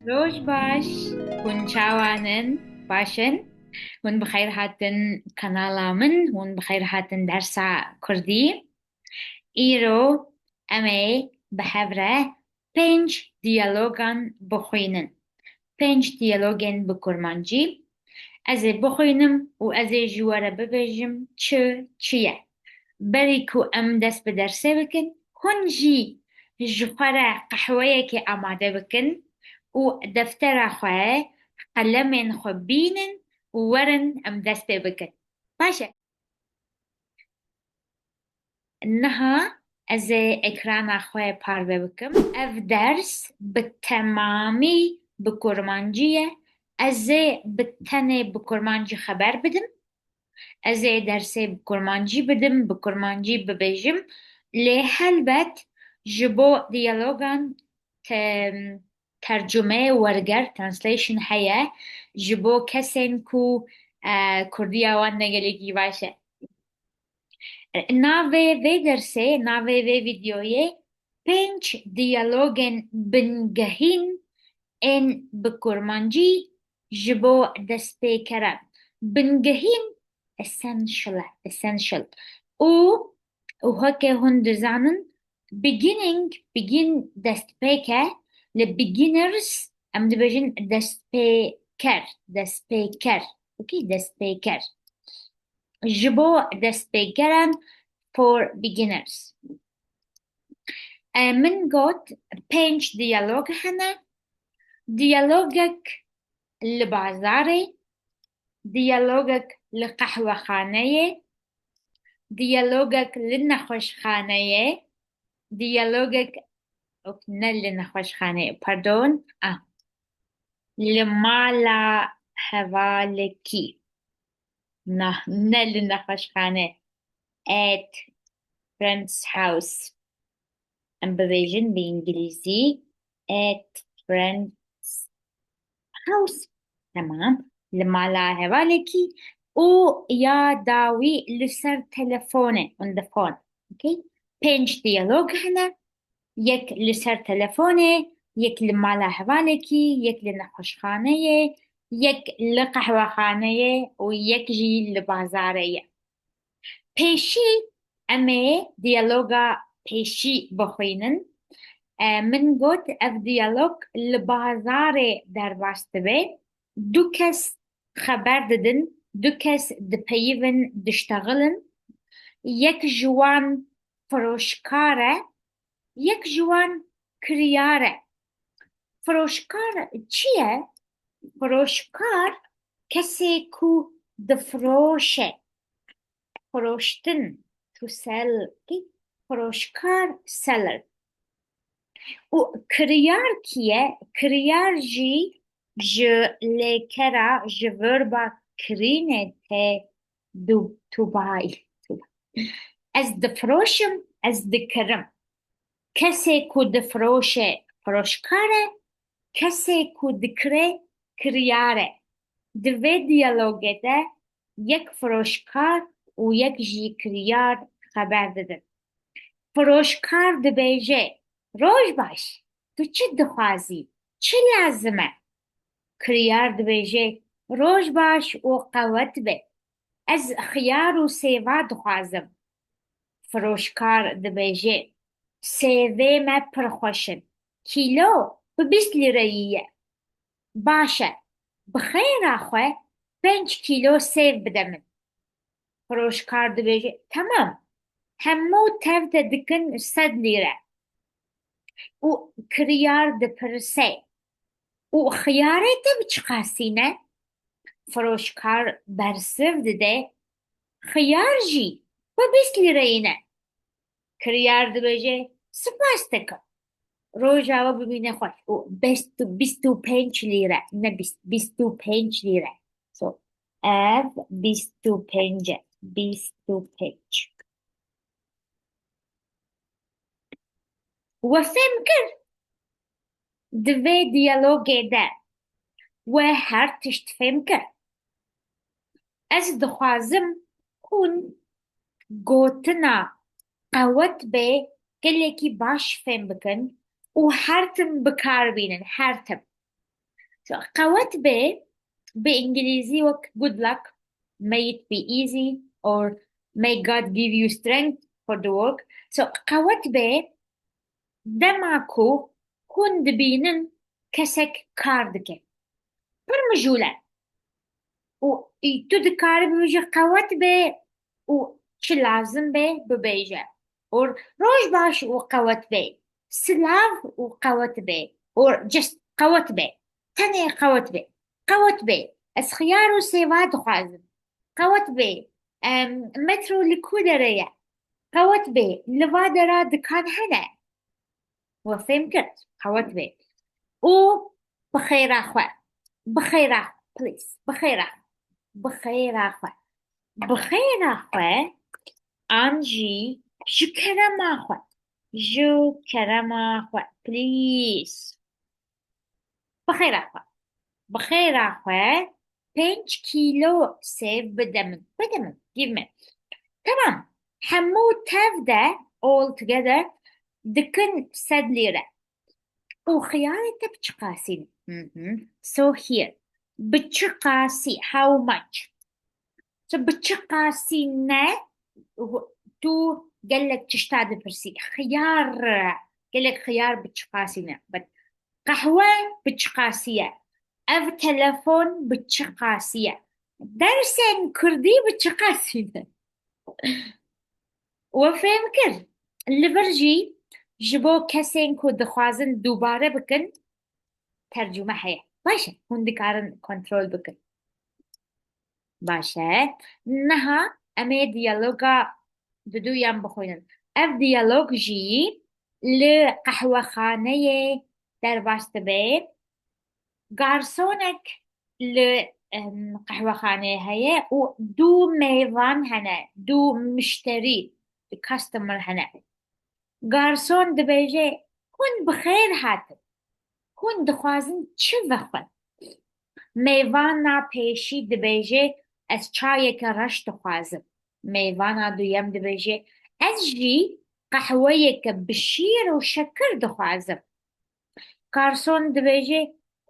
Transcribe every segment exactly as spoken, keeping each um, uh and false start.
Roj baş, hûn çawan in? Baş in? Hûn bi xeyr hatin kanala min, hûn bi xeyr hatin dersa kurdî. Îro em ê bi hev re pênc diyalogan bixwînin. Pênc diyalogên bi kurmancî. Ez ê bixwînim û ez ê ji we re bibêjim çi çi ye. Berî ku em dest bi dersê bikin, hûn jî ji xwe re qehweyekê amade bikin û deftera xwe, qelemên xwe bînin û werin em dest pê bikin. Baş e. Niha ez ê ekrana xwe parve bikim. Ev ders bi temamî bi kurmancî ye. Ez ê bi tenê bi kurmancî xeber bidim. Ez ê dersê bi kurmancî bidim, bi kurmancî bibêjim. Lê helbet ji bo diyalogan te-, tercume, werger, translation heye ji bo kesên ku, e, kurdiya wan ne gelekî baş e. Navê vê dersê, navê vê vîdeoyê pênc diyalogên bingehîn ên bi kurmancî ji bo destpêkeran. Bingehîn essential e, essential. Û, û weke hûn dizanin, beginning, begin destpêk e, li beginners em dibêjin destpêker, destpêker. Okey, destpêker. Ji bo destpêkeran, for beginners. E, min got pênc diyalog hene. Diyalogek li bazarê, diyalogek li qehwexaneyê, diyalogek li nexweşxaneyê, diyalogek, ok, ne li nexweşxaneyê, pardon, a, li mala hevalekî. Na, ne li nexweşxane. At friend's house. Em bibêjin bi îngilîzî at friend's house. Temam. Li mala hevalekî û ya dawî li ser telefonê, on the phone. Okey? Pênc diyalog hene. Yek li ser telefonê, yek li mala hevalekî, yek li nexweşxaneyê, yek li qehwexaneyê û yek jî li bazarê ye. Pêşî em ê diyaloga pêşî bixwînin. E, min got ev diyalog li bazarê derbas dibe. Du kes xeber didin, du kes dipeyivin, diştexilin. Yek ji wan firoşkar e, yek ji wan kiryar e. Firoşkar çi ye? Firoşkar kesê ku difiroşe. Firoştin, to sell, firoşkar, seller. Û kiryar kî ye? Kiryar jî ji lêkera, ji verba kirînê tê du-, tubayî. Ez difiroşim, ez dikirim. Kesê ku difiroşe firoşkar e, kesê ku dikire kiryar e. Di vê diyalogê de yek firoşkar û yek jî kiryar xeber didin. Firoşkar dibêje, "Roj baş, tu çi dixwazî? Çi lazim e?" Kiryar dibêje, "Roj baş û qewet be. Ez xiyar û sêva dixwazim." Firoşkar dibêje, "Sêvê me pir xweş in. Kîlo bi bîst lîreyî ye." "Baş e, bi xêra xwe pênc kîlo sêv bide min." Firoşkar dibêje, "Temam, hemû tev te dikin sed lîre." Û kiryar dipirse, "Û xiyarê te bi çiqasî ne?" Firoşkar bersiv dide, "Xiyar jî bi bîst lîreyî ne." Kiryar dibêje, "Spas dikim. Roja we bimîne xweş." Û bîst û, bîst û pênc lîre, ne bîst, bîst û pênc lîre. So, ev bîst û pênc e, bîst û pênc. We fêm kir? Di vê diyalogê de we her tişt fêm kir. Ez dixwazim hûn gotina qewet bê gelekî baş fêm bikin û her tim bi kar bînin, her tim. So, qewet be, bi îngilîzî wek good luck, may it be easy, or may God give you strength for the work. So, qewet be, dema ku hûn dibînin kesek kar dike. Pir mijûl e. Û tu dikarî bibêjî qewet be û çi lazim be bibêje. Or roj baş û qewet be. Silav û qewet be. Or just qewet be. Tenê qewet be. Qewet be. Ez xiyar û sêva dixwazim. Qewet be. Em, metro li ku dere ye? Qewet be. Li va dera dikan hene. We fêm kir? Qewet be. Û bi xêra xwe. Bi xêra xwe, please. Bi xêra xwe. Bi xêra xwe. Bi xêra xwe an jî ji kerema xwe. Ji kerema xwe, please. Bi xêra xwe. Bi xêra xwe pênc kîlo sêv bide min. Bide min. Give me. Tamam. Hemû tev de, all together, dikin sed lîre. Û xiyarê te bi çi qasî ne? Mhm. So here. Bi çi qasî? How much? So, bi çi qasî ne? Tu gelek tişta dipirsî. Xiyar, gelek xiyar bi çi qasî ne? But qehwe bi çi qasî ye? Ev telefon bi çi qasî ye? Dersên kurdî bi çi qasî ne? We fêm kir? Li vir jî ji bo kesên ku dixwazin dubare bikin, tercûme heye. Baş e, hûn dikarin kontrol bikin. Baş e. Niha em ê diyaloga diduyan bixwînin. Ev diyalog jî li qehwexaneyê derbas dibe. Garsonek li, em, qehwexaneyê heye û du mêvan hene, du mişterî, customer hene. Garson dibêje, "Hûn bi xêr hatin. Hûn dixwazin çi vexwin?" Mêvana pêşî dibêje, "Ez çayeke reş dixwazim." Mêvana duyem dibêje, "Ez jî qehweyeke bi şîr û şekir dixwazim." Garson dibêje,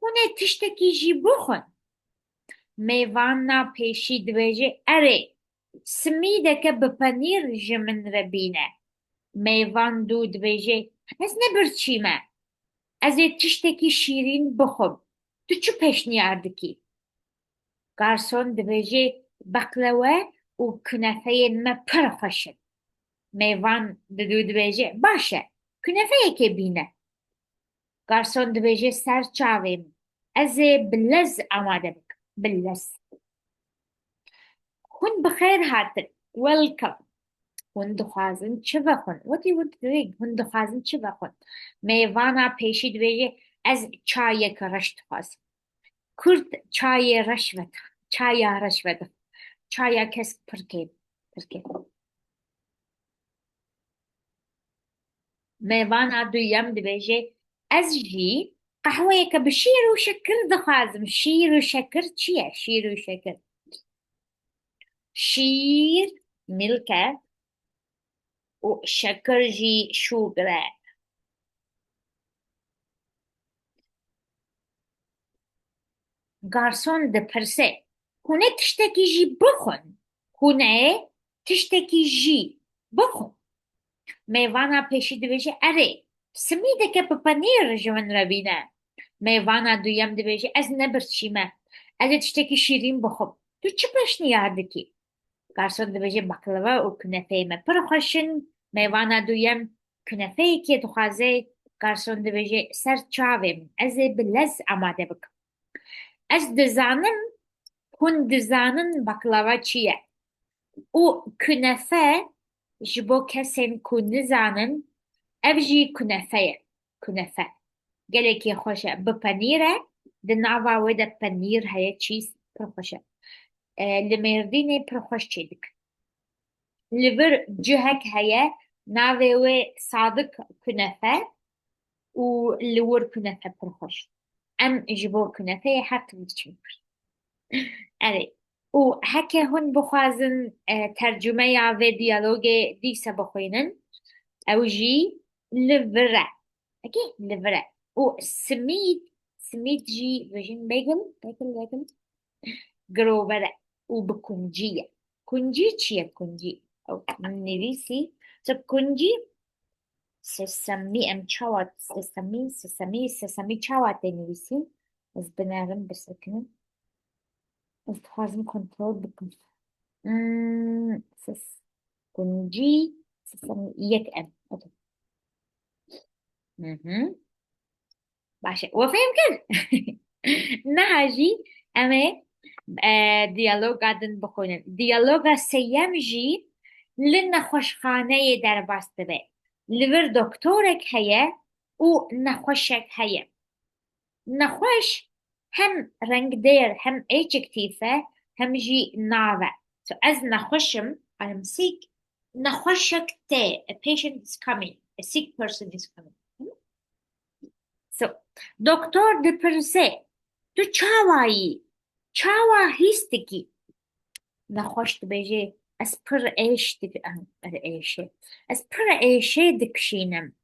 "Hûn ê tiştekî jî bixwin." Mêvana pêşî dibêje, "Erê, simîdeke bi penîr ji min re bîne." Mêvan dû dibêje, "Ez ne birçî me. Ez ê tiştekî şîrîn bixwim. Tu çi pêşniyar dikî?" Garson dibêje, "Beqlewe û kunefeyên me pir xweş in." Mêvan didû dibêje, "Baş e, kunefeyekê bîne." Garson dibêje, "Ser çavê min. Ez ê bi lez amade bikim. Bi lez." Hûn bi xêr hatin. Welcome. Hûn dixwazin çi vexwin? What do you want to drink? Hûn dixwazin çi vexwin? Mêvana pêşî dibêje, "Ez çayeke reş dixwazim." Kurd çayê reş vedixin. Çaya reş vedixin. Çaya kesk pir kêm. Pir kêm. Mêvana duyem dibêje, "Ez jî qehweyeke bi şîr û şekir dixwazim." Şîr û şekir çi ye? Şîr û şekir. Şîr milk e û şekir jî sugar e. Garson dipirse, "Hûn ê tiştekî jî bixwin? Hûn ê tiştekî jî bixwin?" Mêvana pêşî dibêje, "Erê, simîdeke bi penîr ji min re bîne." Mêvana duyem dibêje, "Ez ne birçî me. Ez ê tiştekî şîrîn bixwim. Tu çi pêşniyar dikî?" Garson dibêje, "Baklava û kunefeyê me pir xweş in." Mêvana duyem kunefeyekê dixwaze. Garson dibêje, "Ser çavê min, ez ê bi lez amade bikim." Ez dizanim, hûn dizanin baklava çi ye. Û kunefe, ji bo kesên ku nizanin, ev jî kunefe ye. Kunefe. Gelekî xweş e. Bi penîr e. Di nava wê de penîr heye, çîz, pir xweş e. E, li Mêrdînê pir xweş çêdik. Li vir cihek heye, navê wê Sadik Kunefe û li wir kunefe pir xweş. Em ji bo kunefeyê her tim diçin vir. Erê. Û heke hûn bixwazin, e, tercûmeya vê diyalogê dîse bixwînin, ew jî li vir e. Ekê li vir e. Û simîd, Simîd jî dibêjin bagel, bagel, bagel. Girover e û bi kuncî ye. Kuncî çi ye kuncî? Ew min nivîsî. So kuncî sesamî, em çawa sesamî, sesamî, sesamî çawa tê nivîsîn? Ez binerim, bisekinim. Ez dixwazim kontrol bikim. Hmm, ses, kuncî, sesamî, yek em. Okay. Mhm. Baş e. We fêm kir? Niha jî em ê, e, diyaloga din bixwînin. Diyaloga sêyem jî li nexweşxaneyê derbas dibe. Li vir doktorek heye û nexweşek heye. Nexweş hem rengdêr, hem adjektif e, hem jî nav e. So, ez nexweş im, I am sick. Nexweşek tê, a patient is coming, a sick person is coming. So, doktor dipirse, tu çawa yî? Çawa hîs dikî? Nexweş dibêje, ez pir êş dik-, em, êşê. Ez pir êşê dikişînim.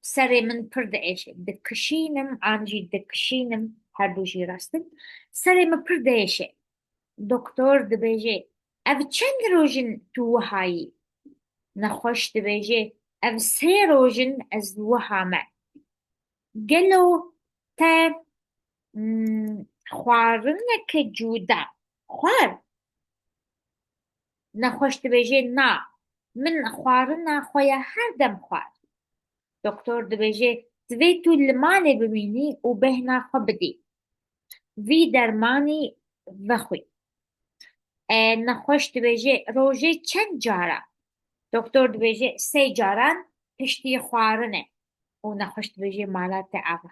Serê min pir diêşe. Dikişînim, an jî dikişînim, her du jî rast in. Serê min pir diêşe. Doktor dibêje, ev çend roj in tu wiha yî? Nexweş dibêje, ev sê roj in ez wiha me. Gelo te, mm, xwarineke cuda xwar? Nexweş dibêje, na, min xwarina xwe ya her dem xwar. Doktor dibêje, divê tu li malê bimînî û bêhna xwe bidî. Vî dermanî vexwî. E, nexweş dibêje, rojê çend cara? Doktor dibêje, sê caran piştî xwarinê. Û nexweş dibêje, mala te ava.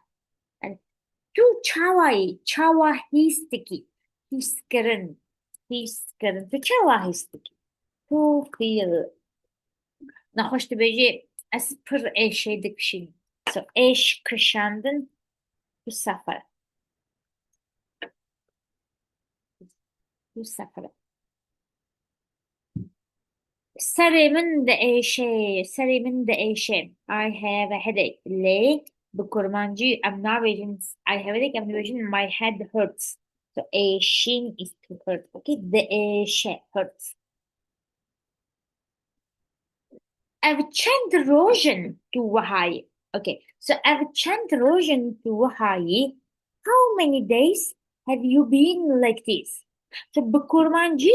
Yani, tu çawa yî, çawa hîs dikî? Hîskirin, hîskirin. Tu çawa hîs dikî? Tu feel. Nexweş dibêje, ez pir êşê dikişînim. So, êş kişandin, tu suffer. Tu suffer. Serê min diêşe, serê min diêşe. I have a headache. Lê bi kurmancî em nabêjin I have a headache, em dibêjin my head hurts. So êşîn is to hurt. Okay, diêşe, hurts. Ev çend roj in tu wiha yî? Okay, so ev çend roj in tu wiha yî? How many days have you been like this? So bi kurmancî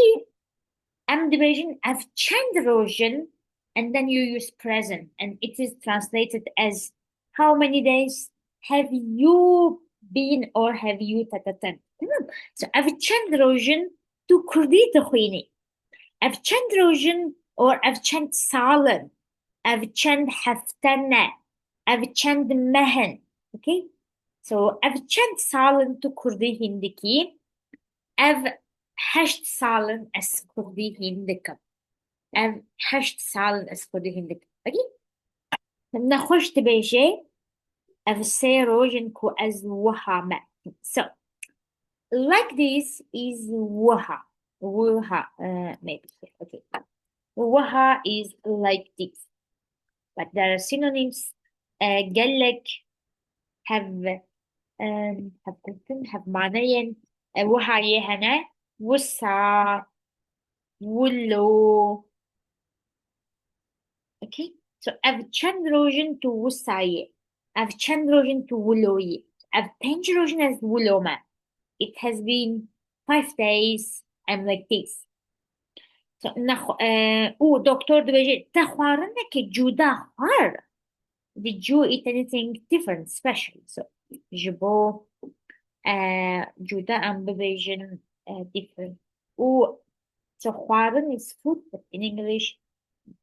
em dibêjin ev çend roj in, and then you use present and it is translated as how many days have you been or have you ta ta ta. Tamam. So ev çend roj in tu kurdî dixwînî? Ev çend roj in or ev çend sal in? Ev çend hefte ne? Ev çend meh in? Okay? So ev çend sal in tu kurdî hîn dikî? Ev heşt sal in ez kurdî hîn dikim. Ev heşt sal in ez kurdî hîn dikim. Okay? Nexweş dibêje, ev sê roj in ku ez wiha me. So, like this is wiha. Wiha, uh, maybe. Okay. Wiha is like this. But there are synonyms. Uh, gelek hev, um, hevgotin, hevmaneyên, uh, wiha yê hene. Wisa, wilo. Okay? So, ev çend roj in tu wisa yî? Ev çend roj in tu wilo yî? Ev pênc roj in ez wilo me. It has been five days I'm like this. So, nexwe-, eh, û doktor dibêje, te xwarinekê cuda xwar? Did you eat anything different, special? So, ji bo, eh, cuda em bibêjin, eh, different. Û, so xwarin is food, but in English,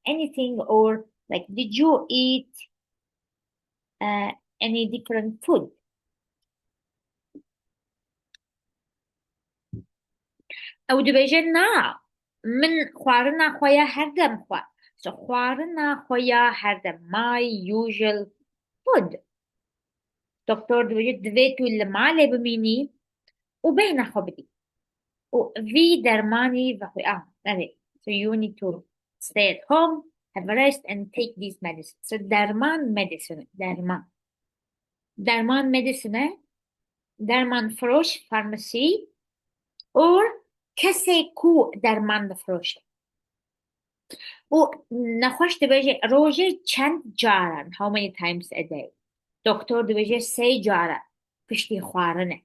anything or, like, did you eat, uh, any different food? Ew dibêje, na, min xwarina xwe ya her dem xwar. So, xwarina xwe ya her dem, my usual food. Doktor dibêje, divê tu li malê bimînî û bêhna xwe bidî. Û vî dermanî vexwe. Ah, erê. So you need to stay at home, have a rest and take these medicines. So derman, medicine, derman. Derman, medicine e. Dermanfiroş, pharmacy, or kesê ku derman difiroşe. Û nexweş dibêje, rojê çend caran, how many times a day? Doktor dibêje sê caran piştî xwarinê.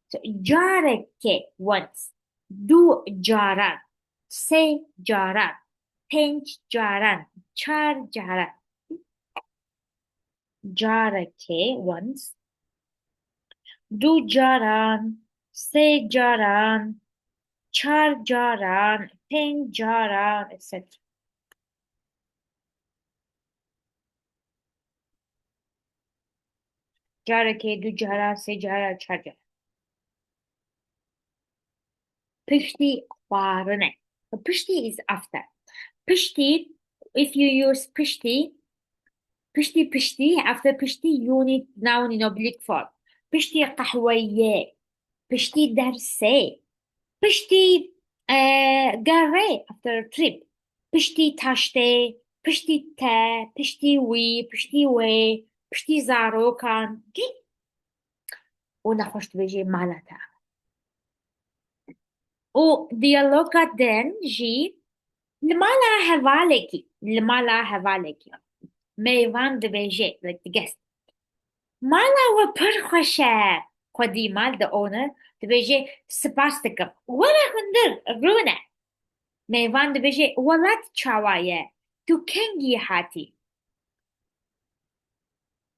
So, carekê, once, du caran, sê caran, pênc caran, çar caran. Carekê, once, du caran, sê caran, çar caran, pênc caran, et cetera. Carekê, du caran, sê caran, çar caran. Piştî xwarinê. Piştî is after. Piştî, if you use piştî, piştî, piştî, after piştî, you need noun in oblique form. Piştî qehweyê, piştî dersê, piştî, e, gerê, after a trip, piştî taştê, piştî te, piştî wî, piştî wê, piştî zarokan. Okey? Û nexweş dibêjê mala te. Û diyaloga din jî li mala hevalekî, li mala hevalekî. Mêvan dibêje, like the guest. Mala we pir xweş e. Xwedî mal, the owner, dibêje, spas dikim. Were hundir, rûne. Mêvan dibêje, welat çawa ye? Tu kengî hatî?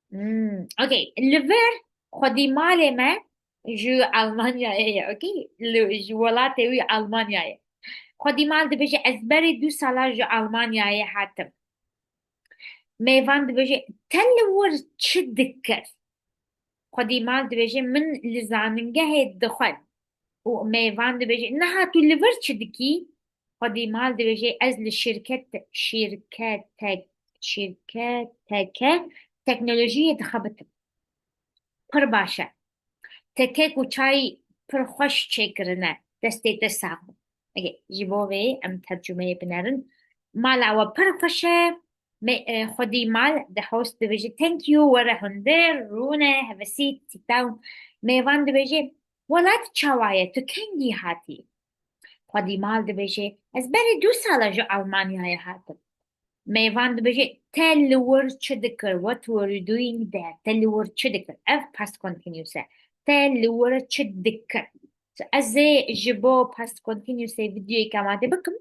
Hmm, okey. Li vir xwedî malê me ji Almanyayê ye, okey? Li, ji welatê wî Almanyayê. Xwedî mal dibêje, ez berê du sala ji Almanyayê hatim. Mêvan dibêje, te li wir çi dikir? Xwedî mal dibêje, min li zanîngehê dixwend. Û mêvan dibêje, niha tu li vir çi dikî? Xwedî mal dibêje, ez li şirket, şirketek, şirketeke teknolojiyê dixebitim. Pir baş e. Te kek û çay pir xweş çêkirine. Destê te sax bin. Ege, ji bo vê em tercumeyê binerin. Mala we pir xweş e. Me, e, xwedî mal, the host dibêje, thank you, were hundir, rûne, have a seat, sit down. Mêvan dibêje, welat çawa ye, tu kengî hatî? Xwedî mal dibêje, ez berê du sala ji Almanyayê hatim. Mêvan dibêje, te li wir çi dikir? What were you doing there? Te li wir çi dikir? Ev past continuous e. Te li wir çi dikir? So, ez ê ji bo past continuousê videoyeke amadê bikim.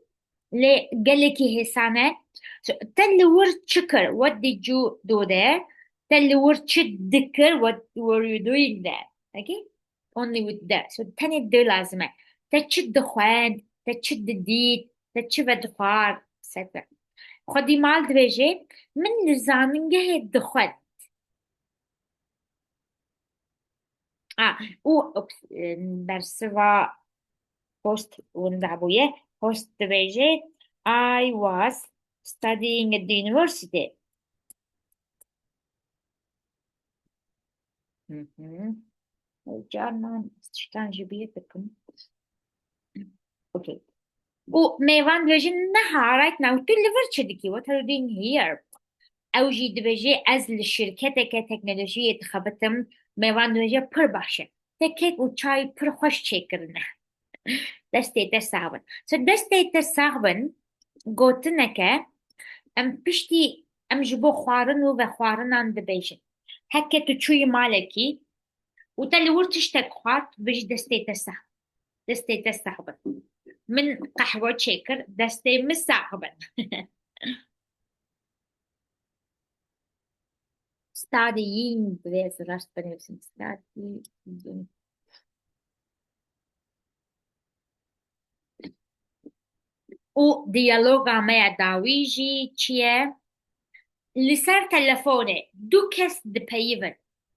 Lê gelekî hêsan e. So, te li wir çi kir? What did you do there? Te li wir çi dikir? What were you doing there? Okay? Only with the. So, tenê di lazim e. Te çi dixwend? Te çi didît? Te çi vedixwar? Et cetera. Xwedî mal dibêje, min li zanîngehê dixwend. Ah, û, ups, e, bersiva host winda bûye. Host dibêje, I was studying at the university. Hı hı. Carnan tiştan ji bîr dikim. Okay. Û mêvan dibêje, niha, right now, tu li vir çi dikî? What are you doing here? Ew jî dibêje, ez li şirketeke teknolojiyê dixebitim. Mêvan dibêje, pir baş e. Te kek û çay pir xweş çêkirine. Destê te sax bin. So, destê te sax bin, gotineke, em piştî, em ji bo xwarin û vexwarinan dibêjin. Heke tu çûyî malekî û te li wir tiştek xwar, tu bêjî destê te sax. Destê te sax bin. Min qehwe çêkir, destê min sax bin. Studying, divê ez rast binivîsim. Studying. Û diyaloga me ya dawî jî çi ye? Li ser telefonê du kes dipeyivin.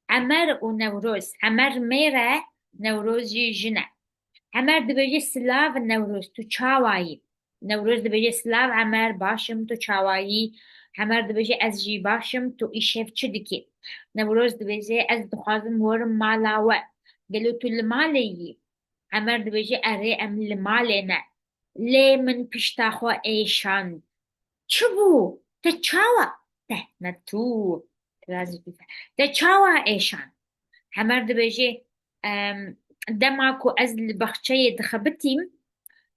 Emer û Newroz. Emer mêr e, Newroz jî jin e. Emer dibêje, silav Newroz, tu çawa yî? Newroz dibêje, silav Emer, baş im, tu çawa yî? Emer dibêje, ez jî baş im, tu îşev çi dikî? Newroz dibêje, ez dixwazim werim mala we. Gelo tu li malê yî? Emer dibêje, erê, em li malê ne. Lê min pişta xwe êşand. Çi bû? Te çawa? Te, ne tu. Te çawa êşand? Emer dibêje, Em, dema ku ez li baxçeyê dixebitîm,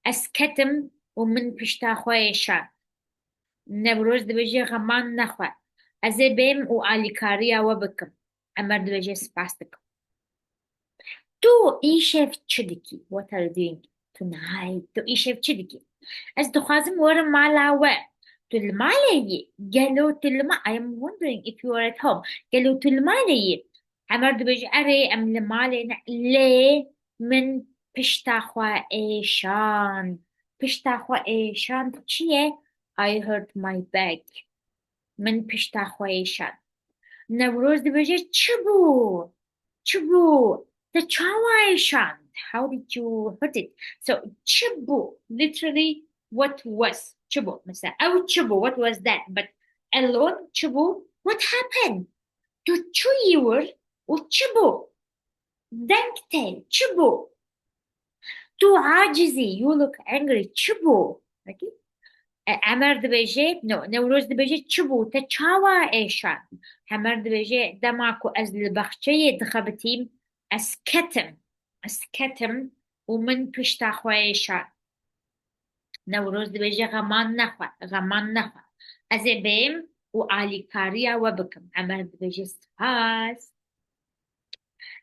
ez ketim û min pişta xwe êşand. Newroz dibêje, xeman nexwe. Ez ê bêm û alîkariya we bikim. Emer dibêje, spas dikim. Tu îşev çi dikî? What are you doing tonight? Tu îşev çi dikî? Ez dixwazim werim mala we. Tu li malê yî? Gelo tu li ma-, I am wondering if you are at home. Gelo tu li malê yî? Emer dibêje, erê, em li malê ne. Lê min pişta xwe êşand. Pişta xwe êşand çi ye? I hurt my back. Min pişta xwe êşand. Newroz dibêje, çi bû? Çi bû? Te çawa êşand? How did you hurt it? So, çi bû? Literally, what was? Çi bû? Mesela, ew çi bû? What was that? But alone, çi bû? What happened? Tu çûyî wir û çi bû? Deng tê, çi bû? Tu acizî, you look angry, çi bû? Peki? E, Emer dibêje, no, Newroz dibêje, çi bû? Te çawa êşand? Emer dibêje, dema ku ez li baxçeyê dixebitîm, ez ketim. Ez ketim û min pişta xwe êşand. Newroz dibêje, xeman nexwe, xeman nexwe. Ez ê bêm û alîkariya we bikim. Emer dibêje, spas.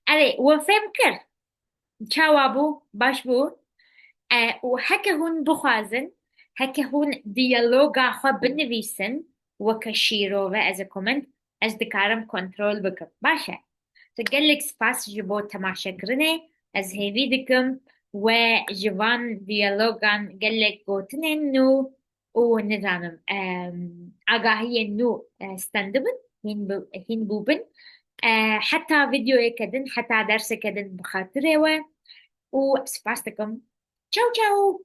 Erê, we fêm kir? Çawa bû? Baş bû? E, û heke hûn bixwazin, heke hûn diyaloga xwe binivîsin, weke şîrove, ez ê comment, ez dikarim kontrol bikim. Baş e. Tu gelek spas ji bo temaşekirinê. Ez hêvî dikim we ji van diyalogan gelek gotinên nû û nizanim, em, agahiyên nû, e, stendibin, hîn bi-, hîn bûbin. E, heta vîdeoyeke din, heta derseke din bi xatirê we û spas dikim. Çaw çaw.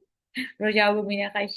Roja we bimîne xweş.